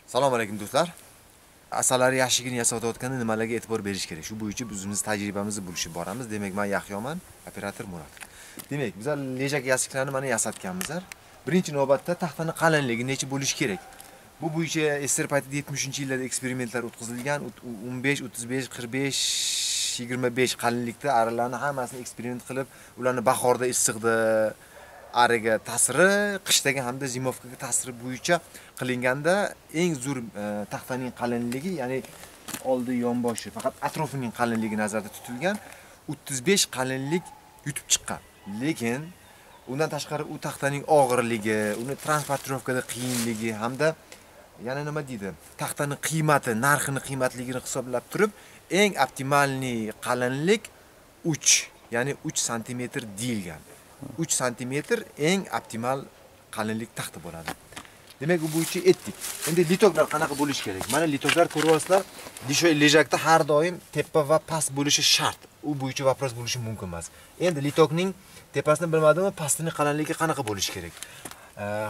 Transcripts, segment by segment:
Assalomu alaykum do'stlar. Asalari yashigini yasatayotganda nimalarga e'tibor berish kerak? Shu bo'yicha biz tajribamizni bo'lishib boramiz. Demak, men Yahyoman, operator Murod. Demak, bizlar lejak yashiklarini mana yasatganmiz. Birinchi navbatda taxtani qalinligi necha bo'lishi kerak? Bu bo'yicha SSR paytida 70-yillarda eksperimentlar o'tkazilgan. 15, 35, 45, 25 qalinlikda arilarni hammasini eksperiment qilib, ularni bahorda issiqda ariga ta'siri, qishdagi hamda zimovkaga ta'siri bo'yicha qilinganda eng zo'r taxtaning qalinligi, ya'ni oldi yonboshi, faqat atrofining qalinligi nazarda tutilgan 35 qalinlik yutib chiqqan. Lekin undan tashqari u taxtaning og'irligi, uni transportirovkada qiyinligi hamda yana nima deydi, taxtaning qiymati, narxini qiymatligini hisoblab turib, eng optimalniy qalinlik 3, ya'ni 3 santimetr deyilgan. 3 santimetr eng optimal qalinlik taxta bo'ladi. Demak, bu bo'yicha etdik. Endi litoklar qanaqa bo'lishi kerak? Mana litoklar ko'ryapsizlar, lejakda har doim tepa va past bo'lishi shart. U bo'yicha vopros bo'lishi mumkin emas. Endi litokning tepasini bilmadimmi, pastini qalinligi qanaqa bo'lishi kerak?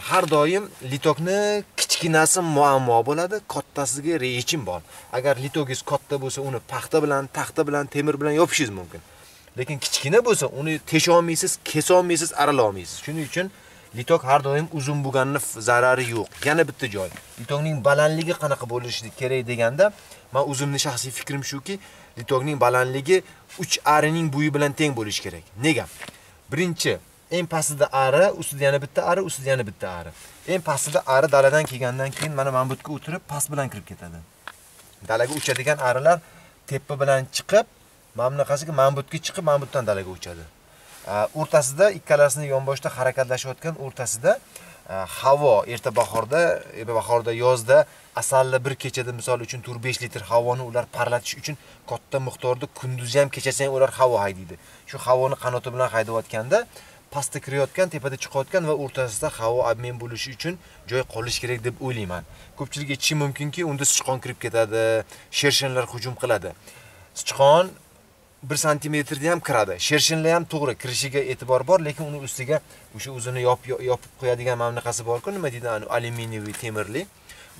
Har doim litokni kichkinasi muammo bo'ladi, kattasiga yechim bor. Agar litogingiz katta bo'lsa, uni paxta bilan, taxta bilan, temir bilan yopishingiz mumkin. Lekin kichkina bo'lsa, uni tesha olmaysiz, kesa olmaysiz, arala olmaysiz. Shuning uchun litok har doim uzun bo'lganini zarari yo'q. Yana bitta joy. Litokning balandligi qanaqa bo'lishi kerak deganda, men o'zimning shaxsiy fikrim shuki, litokning balandligi 3 arining bo'yi bilan teng bo'lishi kerak. Nega? Birinchi, eng pastida ari, ustida yana bitta ari, ustida yana bitta ari. Eng pastida ari daladan kelgandan keyin mana bu yerga o'tirib, past bilan kirib ketadi. Dalaga uchadigan arilar tepa bilan chiqib, mana bunaqasiga mana bu yerga chiqib, mana bu yerdan dalaga uchadi. O'rtasida ikkalasini yonboshda harakatlashayotgan o'rtasida havo erta bahorda, yozda asalli bir kechada misol uchun 4-5 litr havoni ular parlatish uchun katta miqdorda kunduzi ham kechasi ham ular havo haydaydi. Shu havoni qanoti bilan haydayotganda pastda kirayotgan, tepada chiqayotgan va o'rtasida havo obmen bo'lishi uchun joy qolish kerak deb o'ylayman. Ko'pchilik aytishi mumkinki, unda sichqon kirib ketadi, shershenlar hujum qiladi. Sichqon 1 santimetrda ham kiradi. Shershenlar ham to'g'ri kirishiga e'tibor bor, lekin uni ustiga o'sha o'zini yopib qo'yadigan mana bunaqasi bor-ku, nima deydi, alyuminiy temirli.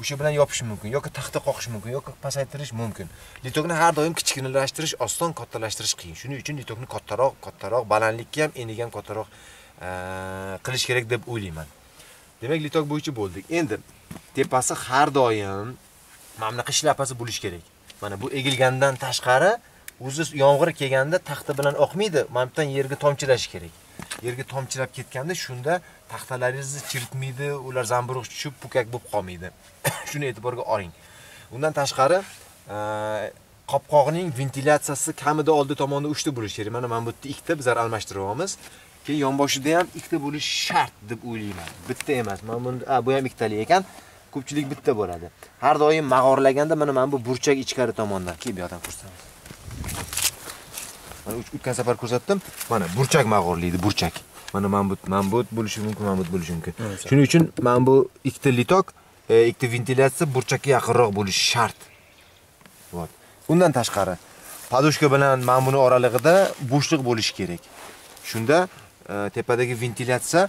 O'sha bilan yopish mumkin yoki taxta qoqish mumkin yoki pasaytirish mumkin. Litokni har doim kichkinalashtirish oson, kattalashtirish qiyin. Shuning uchun litokni kattaroq, kattaroq, balandlikka ham, eniga ham kattaroq qilish kerak deb o'ylayman. Demak, litok bo'yicha bo'ldik. Endi tepasi har doim mana bunaqa shlapasi bo'lish kerak. Mana bu egilgandan tashqari o'zi yomg'ir kelganda taxta bilan oqmaydi, mana bu yerdan yerga tomchilashi kerak. Yerga tomchilab ketganda shunda taxtalaringizni chiritmaydi, ular zamburug' tushib pukak bo'lib qolmaydi. Shuni e'tiborga oling. Undan tashqari qopqog'ining ventilyatsiyasi kamida oldi tomonda 3 ta bo'lishi kerak. Mana bu yerda 2 ta bizlar almashtiryapmiz. Keyin yonboshida ham 2 ta bo'lishi shart deb o'ylayman. Bitta emas. Mana bunda bu ham ikkitali ekan. Ko'pchilik bitta bo'ladi. Har doim mag'orlaganda mana bu burchak ichkari tomondan. Keyin bu yoqdan ko'rsatamiz. Mana o'tgan safar ko'rsatdim. Mana burchak mag'orlaydi, burchak. Mana bu bo'lishi mumkin, mana bu bo'lishi mumkin. Shuning uchun mana bu ikkita litok, ikkita ventilyatsiya burchakka yaqinroq bo'lishi shart. Вот. Undan tashqari podushka bilan mana buni oralig'ida bo'shliq bo'lishi kerak. Shunda tepadagi ventilyatsiya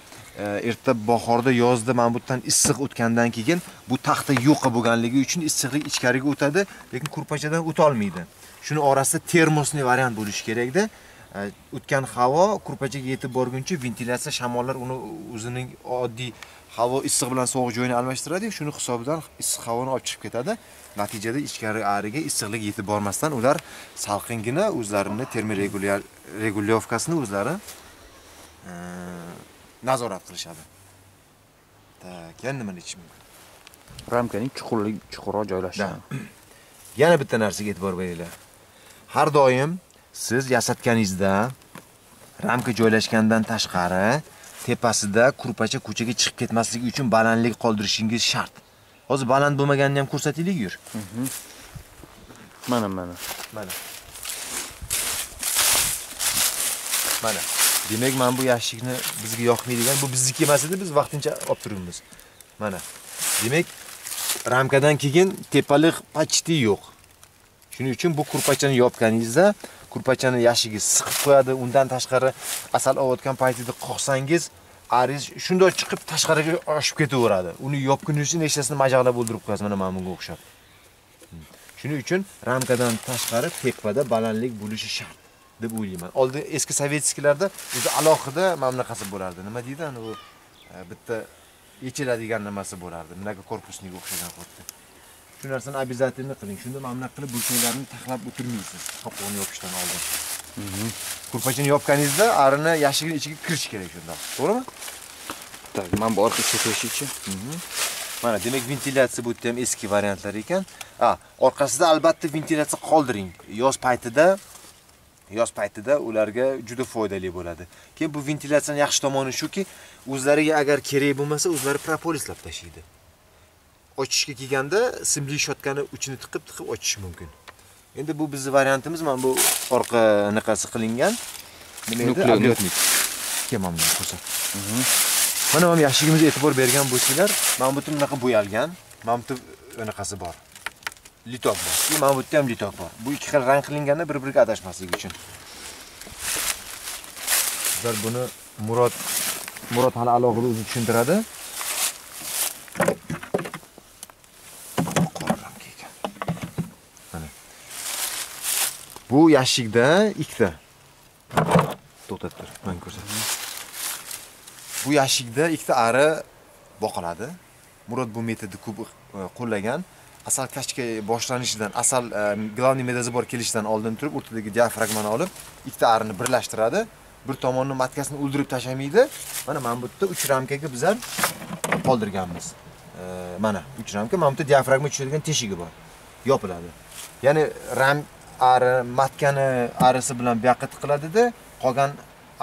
erta bahorda, yozda mana bu yerdan issiq o'tgandan keyin bu taxta yo'q bo'lganligi uchun issiqlik ichkariga o'tadi, lekin kurpachadan o'ta olmaydi. Shuni orasida termosli variant bo'lishi kerakda. O'tgan havo kurpachaga yetib borguncha ventilyatsiya shamollar uni o'zining oddiy havo issiq bilan sovuq joyini almashtiradi, shuni hisobidan issiq havoni olib chiqib ketadi. Natijada ichkari ariga issiqlik yetib bormasdan ular salqingina o'zlarini termoregulyovkasini o'zlari nazorat qilishadi. Tak, yana nima deyish mumkin? Ramkaning chuqurroq joylashishi. Yana bitta narsaga e'tibor beringlar. Har doim siz yasatganingizda ramka joylashgandan tashqari tepasida kurpacha ko'chaga chiqib ketmasligi uchun balandlik qoldirishingiz shart. Hozir baland bo'lmaganini ham ko'rsataylik, yur. Mana mana. Mana. Mana. Demak, mana bu yashikni bizga yoqmaydigan, bu bizniki emas edi, biz vaqtincha olib turibmiz. Mana. Demak, ramkadan keyin tepalik почти yo'q. Shuning uchun bu kurpachani yopganingizda kurpachani yashigi siqib qo'yadi. Undan tashqari asal ovotgan paytida qoqsangiz Aringiz shunday chiqib tashqariga oshib ketaveradi. Uni yopguningizcha nechtasini majaqlab o'ldirib qo'yasiz, mana mana bunga o'xshab. Shuning uchun ramkadan tashqari tepada balandlik bo'lishi shart deb o'ylayman. Oldin eski sovetskilarda o'zi alohida mana bunaqasi bo'lardi. Nima deydi, ana bu bitta yechiladigan nimasi bo'lardi. Bunaqa korpusniga o'xshagan xuddi. Shu narsani обязательно qiling. Shunda mana bunaqa qilib burchaklarni taxlab o'tirmaysiz qopqog'ini yopishdan oldin. Kurpachani yopganingizda arini yashigini ichiga kirish kerak shunda. To'g'rimi? Tak, mana bu orqa chekishchi. Mana demak ventilyatsiya bu yerda ham eski variantlar ekan. Orqasida albatta ventilyatsiya qoldiring. Yoz paytida ularga juda foydali bo'ladi. Keyin bu ventilyatsiyaning yaxshi tomoni shuki, o'zlariga agar kerak bo'lmasa, o'zlari propolislab tashlaydi. Ochishga kelganda simli shotkani uchini tiqib ochish mumkin. Endi bu bizning variantimiz, mana bu orqa anaqasi qilingan. Nima edi? Облетник. Kelmam buni ko'rsat. Mana bu yashigimizga e'tibor bergan bo'lsanglar, mana bu bunaqa bo'yalgan, mana bu anaqasi bor. Litok bor. Mana bu yerda ham litok bor. Bu ikki xil rang qilinganda bir-biriga adashmasligi uchun. Bizlar buni Murod hali alohida o'zi tushuntiradi. Qora ramka ekan. Mana. Bu yashikda ikkita. To'xtab tur, men ko'rsataman. Bu yashikda ikkita ari boqiladi. Murod bu metodni ko'p qo'llagan. Asal kachka boshlanishidan, asal главный медозабор kelishidan oldin turib, o'rtadagi diafragmani olib, ikkita arini birlashtiradi. Bir tomonni matkasini o'ldirib tashlamaydi. Mana bu yerda 3 ramkaga bizlar qoldirganmiz. Mana 3 ramka, mana bu yerda diafragma tushadigan teshigi bor. Yopiladi. Ya'ni ram ari matkani arisi bilan bu yoqqa tiqiladida, qolgan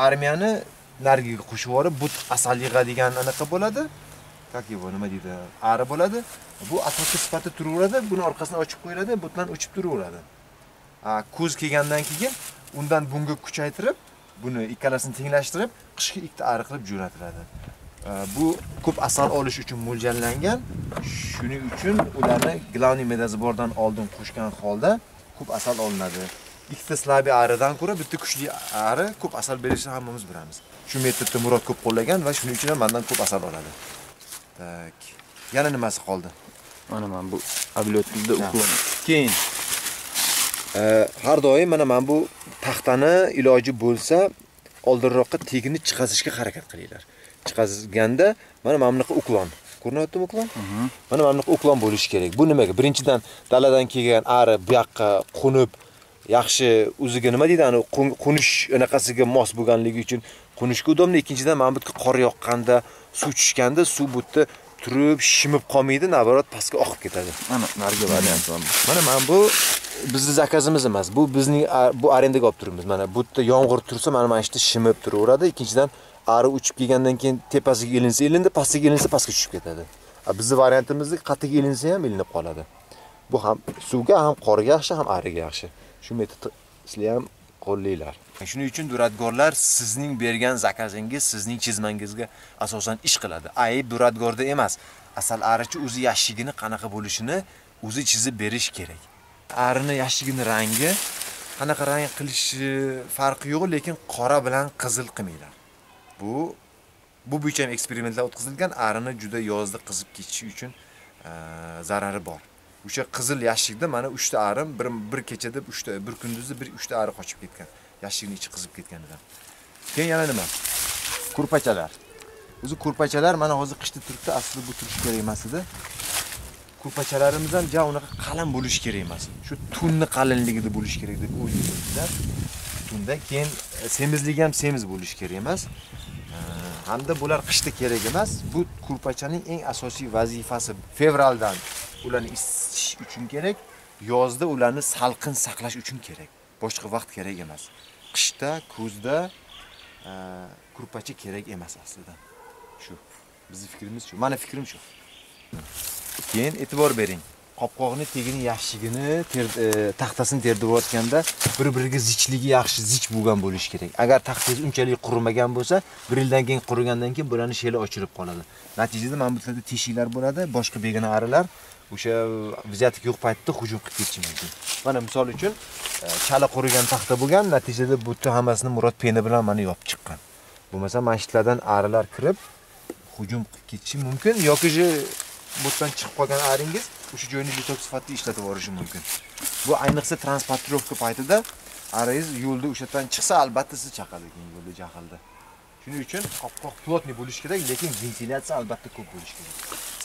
armiyani narigiga qo'shib yuborib, but asal yig'adigan anaqa bo'ladi. Как его, nima deydi, ari bo'ladi. Bu atvotka sifatida turaveradi, buni orqasini ochib qo'yiladi, butdan uchib turaveradi. Ko'z kelgandan keyin undan bunga kuchaytirib, buni ikkalasini tenglashtirib, qishki ikkita ari qilib jo'natiladi. Bu ko'p asal olish uchun mo'ljallangan. Shuning uchun ularni главный медозаборdan oldin qo'shgan holda ko'p asal olinadi. Ikkita slabi aridan ko'ra bitta kuchli ari ko'p asal berishini hammamiz bilamiz. Shu metodni Murod ko'p qo'llagan va shuning uchun ham mendan ko'p asal oladi. Tak. Yana nimasi qoldi? Mana mana bu облетникda uklon. Keyin har doim mana bu taxtani iloji bo'lsa oldinroqqa tegini chiqazishga harakat qilinglar. Chiqazganda mana bunaqa uklon. Ko'rinyaptimi uklon? Mana bunaqa uklon bo'lishi kerak. Bu nimaga? Birinchidan daladan kelgan ari bu yoqqa qo'nib, yaxshi o'ziga nima deydi, ani qo'nish anaqasiga mos bo'lganligi uchun qo'nishga udobli. Ikkinchidan mana bu yerga qor yoqqanda, suv tushganda suv bu yerda turib shimib qolmaydi, naborot pastga oqib ketadi. Mana narigi variant bor. Mana bu bizning zakazimiz emas. Bu bizning bu arendaga olib turibmiz. Mana bu yerda yomg'ir tursa, mana shu yerda shimib turaveradi. Ikkinchidan ari uchib kelgandan keyin tepasiga ilinsa ilindi, pastiga ilinsa pastga tushib ketadi. Bizning variantimizda qatiga ilinsa ham ilinib qoladi. Bu ham suvga, ham qorga yaxshi, ham ariga yaxshi. Shu metodni sizlar ham qo'llanglar. Shuning uchun duradgorlar sizning bergan zakazingiz, sizning chizmangizga asosan ish qiladi. Ayb duradgorda emas. Asal arichi o'zi yashigini qanaqa bo'lishini o'zi chizib berish kerak. Arini yashigini rangi qanaqa rang qilishi farqi yo'q, lekin qora bilan qizil qilmanglar. Bu bo'yicha ham eksperimentlar o'tkazilgan. Arini juda yozda qizib ketishi uchun zarari bor. O'sha qizil yashikda mana 3 ta arim bir kechada 3 ta, bir kunduzda bir 3 ta ari qochib ketgan. Yashikning ichi qizib ketganidan. Keyin yana nima? Kurpachalar. O'zi kurpachalar mana hozir qishda turibdi, aslida bu turishi kerak emas edi. Kurpachalarimiz ham ja unaqa qalin bo'lishi kerak emas. Shu tunni qalinligida bo'lishi kerak deb o'ylaymiz. Tunda keyin semizligi ham semiz bo'lishi kerak emas. Hamda bular qishda kerak emas. Bu kurpachaning eng asosiy vazifasi fevraldan ularni isitish uchun kerak, yozda ularni salqin saqlash uchun kerak. Boshqa vaqt kerak emas. Qishda, kuzda kurpacha kerak emas aslida. Shu bizning fikrimiz shu. Meni fikrim shu. Keyin e'tibor bering. Qopqog'ini tegini yaxshigini taxtasini terdirayotganda bir-biriga zichligi yaxshi zich bo'lgan bo'lishi kerak. Agar taxtangiz unchalik qurimagan bo'lsa, bir yildan keyin qurigandan keyin bularni sheli ochilib qoladi. Natijada mana bu yerda teshiklar bo'ladi, boshqa begona arilar o'sha vizyatik yo'q paytda hujum qilib ketishi mumkin. Mana misol uchun chala qurigan taxta bo'lgan, natijada butun hammasini Murod peni bilan mana yopib chiqqan. Bo'lmasa mashitlardan arilar kirib hujum qilib ketishi mumkin yoki butdan chiqib qolgan aringiz o'sha joyni лоток sifatida ishlatib yuborishi mumkin. Bu ayniqsa транспортировка paytida aringiz yo'lda o'sha yerdan chiqsa albatta sizni chaqadi keyin yo'lda jahlda. Shuning uchun qopqoq плотный bo'lishi kerak, lekin ventilyatsiya albatta ko'p bo'lishi kerak.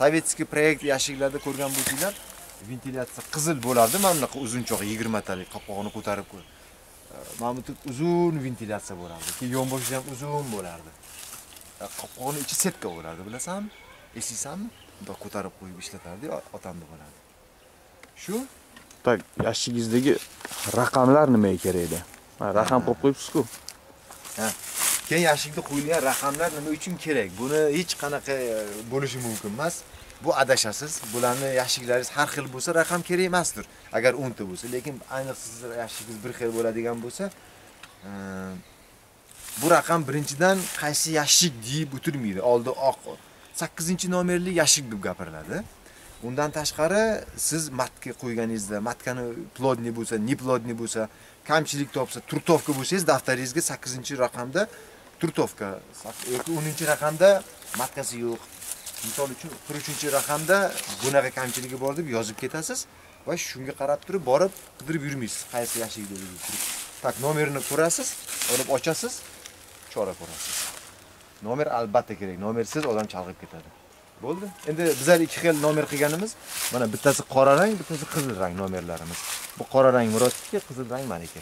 Советский проект yashiklarda ko'rgan bo'lsanglar, ventilyatsiya qizil bo'lardi, mana bunaqa uzunchoq 20 talik qopqog'ini ko'tarib qo'y. Mana bu uzun ventilyatsiya bo'lardi. Keyin yonboshi ham uzun bo'lardi. Qopqog'ini ichi setka bo'lardi, bilasanmi? Eslaysanmi? Bundoq ko'tarib qo'yib ishlatardi, otamni bo'lardi. Shu tak yashigingizdagi raqamlar nimaga kerak edi? Mana raqam qo'yib qo'yibsiz-ku. Ha. Keyin yashikda qo'yilgan raqamlar nima uchun kerak? Buni hech qanaqa bo'lishi mumkin emas. Bu adashasiz. Bularni yashiklaringiz har xil bo'lsa raqam kerak emasdir. Agar 10 ta bo'lsa, lekin ayniqsa siz yashigingiz bir xil bo'ladigan bo'lsa, bu raqam birinchidan qaysi yashik deyib o'tirmaydi. Oldi oq 8-nomerli yashik deb gapiriladi. Undan tashqari siz matka qo'yganingizda, matkani плодный bo'lsa, не плодный bo'lsa, kamchilik topsa, turtovka bo'lsangiz daftaringizga 8-raqamda turtovka yoki 10-raqamda matkasi yo'q. Misol uchun 43-raqamda bunaqa kamchiligi bor deb yozib ketasiz va shunga qarab turib borib qidirib yurmaysiz qaysi yashikdaligini. Tak nomerini ko'rasiz, olib ochasiz, chora ko'rasiz. Nomer albatta kerak. Nomersiz odam chalg'ib ketadi. Bo'ldi. Endi bizlar ikki xil nomer qilganimiz, mana bittasi qora rang, bittasi qizil rang nomerlarimiz. Bu qora rang Murodniki, qizil rang meniki.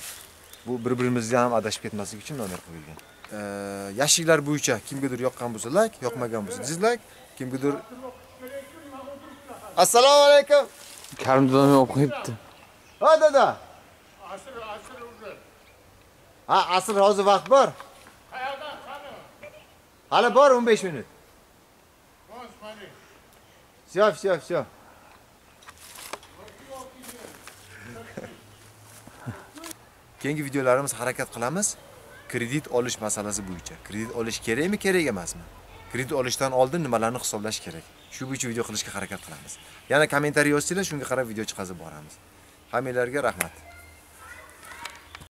Bu bir-birimizga ham adashib ketmaslik uchun nomer qo'yilgan. Yashiklar bo'yicha kimgadir yoqqan bo'lsa like, yoqmagan bo'lsa dislike, kimgadir Assalomu alaykum. Karim dadam olib qo'yibdi. Ha dada. Asr уже. Ha, asr hozir vaqt bor. Qayerdan qani? Hali bor 15 minut. Вон, смотри. Всё, всё, всё. Keyingi videolarimiz harakat qilamiz kredit olish masalasi bo'yicha. Kredit olish kerakmi, kerak emasmi? Kredit olishdan oldin nimalarni hisoblash kerak? Shu bo'yicha video qilishga harakat qilamiz. Yana kommentariy yozsanglar, shunga qarab video chiqazib boramiz. Hammanglarga rahmat.